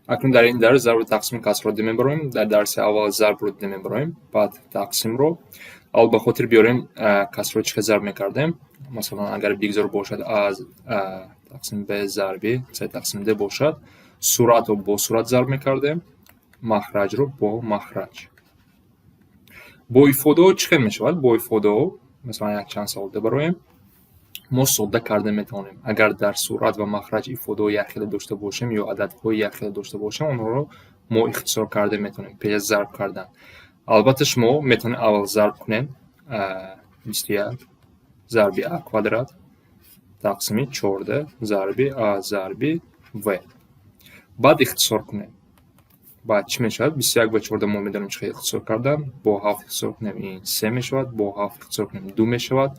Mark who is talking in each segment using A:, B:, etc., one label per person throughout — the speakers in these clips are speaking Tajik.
A: Акнун дар ин дарс зарбу тақсими касрро дида мебароем. Дар дарси аввал зарбро дида мебароем, баъд тақсимро. Аввал ба хотир биёрем, касрро чӣ хел зарб мекардем. Масалан, агар бигзор бошад а тақсим б зарби с тақсим д бошад, суръатро бо суръат зарб мекардем, махраҷро бо махраҷ. Бо ифодаҳо чӣ хел мешавад? Бо ифодаҳо, масалан, якчанд савол бароем, мо содда карда метавонем. Агар дар суръат ва махраҷ ифодаҳои якхела дошта бошем ё ададҳои якхела дошта бошем, онҳоро мо ихтисор карда метавонем пеш аз зарб кардан. Албатта, шумо метавонед аввал зарб кунед: 21 зарби а квадрат тақсими 14 зарби а зарби в. Баъд ихтисор кунем. Баъд чӣ мешавад? 21 ва 14 мо медонем, чӣ хел ихтисор кардан. Бо ҳафт ихтисор кунем, ин се мешавад, бо ҳафт ихтисор кунем, ду мешавад.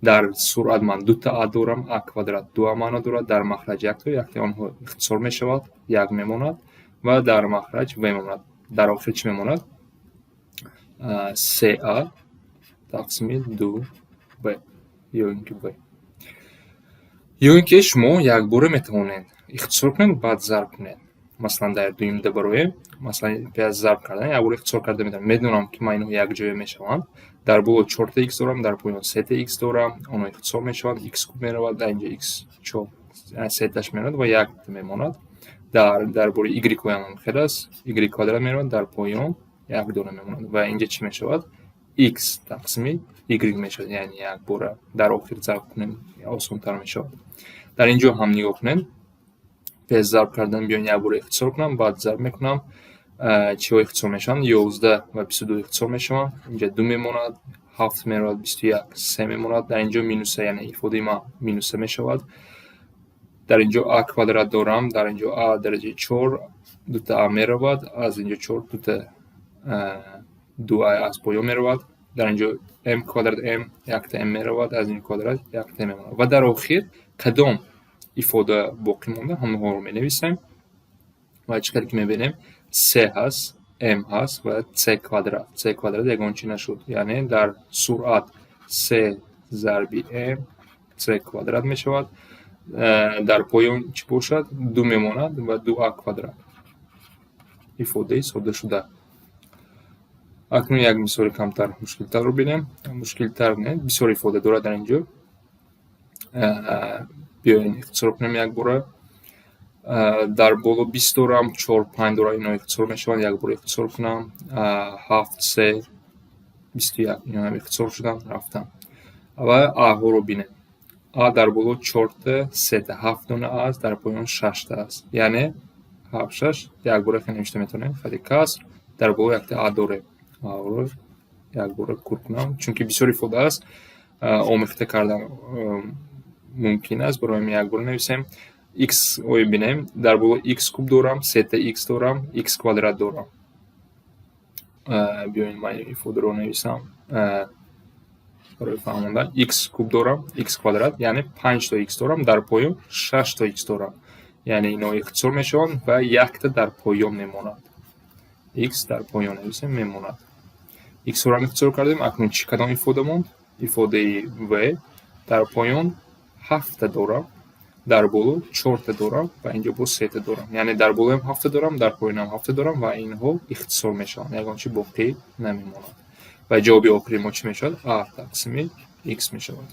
A: Дар суръат ман дута а дорам, а квадрат ду а маъно дорад, дар махраҷ якто, яктаи онҳо ихтисор мешавад, як мемонад ва дар махраҷ в мемонад. Дар охир чӣ мемонад? Се а тақсими ду в ё ин ки в. Ё ин ки шумо якбора метавонед ихтисор кунед, баъд зарб кунед. Масалан, дар дуюмда бароем, масалан, пеш аз зарб кардан якбора ихтисор карда метавонем. Медонам, ки ман инҳо якҷоя мешаванд. Дар боло чорта х дорам, дар поён сета х дорам, онҳо ихтисор мешаванд, х куб меравад, дар инҷа х чор сеташ меравад ва якта мемонад. Дар бораи y ҳам хел аст, y квадрат меравад, дар поён як дона мемонад ва инҷа чӣ мешавад? X тақсими y мешавад, яъне якбора дар охир зарб кунем, осонтар мешавад. Дар ин ҷо ҳам нигоҳ кунед, пеш зарб кардан биён якбора ихтисор кунам, баъд зарб мекунам. Чиҳо ихтисор мешаванд? 11 ва 22 ихтисор мешаванд, инҷа ду мемонад, ҳафт меравад, 21, се мемонад. Дар инҷо минуса, яъне ифодаи ма минуса мешавад. Дар инҷо а квадрат дорам, дар инҷо а дараҷаи чор, дута а меравад, аз инҷо чор, дута ду а аз поён меравад. Дар инҷо м квадрат м, якта м меравад, аз ин квадрат якта м мемонад ва дар охир кадом ифода боқӣ монда, ҳамонҳоро менависем. Ва чӣ қадр ки мебинем, се ҳаст, м ҳаст ва с квадрат. С квадрат ягон чӣ нашуд, яъне дар суръат се зарби м с квадрат мешавад. Дар поён чӣ бошад? Ду мемонад ва ду а квадрат, ифодаи соддашуда. Акнун як мисоли камтар мушкилтарро бинем. Мушкилтар не, бисёр ифода дорад дар ин ҷо. Биёем, ихтисор кунем якбора. Дар боло 20 дорам, чор, панҷ дорам, ино ихтисор мешаванд, якбора ихтисор кунам. Ҳафт, се, 21, иноам ихтисор шуданд, рафтанд. Ва аҳоро бинем. А дар боло чорта, сета, ҳафт дона аст, дар поён шашта аст, яъне ҳафт, шаш якбора хел навишта метавонем. Хати каср, дар боло якта а дорем, аро якбора кур кунам, чунки бисёр ифода аст, омехта кардан мумкин аст, барои ҳамин якбора нависем. X ой бинем, дар боло x куб дорам, сета x дорам, x квадрат дорам. Биёед, ман ифодаро нависам барои фаҳмондан. X куб дорам, x квадрат, яъне панҷто x дорам, дар поён шашто x дорам, яъне ино ихтисор мешаванд ва якта дар поён мемонад. X дар поён нависем, мемонад. X-ро ихтисор кардем. Акнун чӣ, кадом ифода монд? Ифодаи в. Дар поён ҳафта дорам, дар боло чорта дорам ва инҷо боз сета дорам, яъне дар болоям ҳафта дорам, дар поёнам ҳафта дорам ва инҳо ихтисор мешаванд, ягон чи боқӣ намемонад ва ҷавоби охири мо чӣ мешавад? А тақсими x мешавад.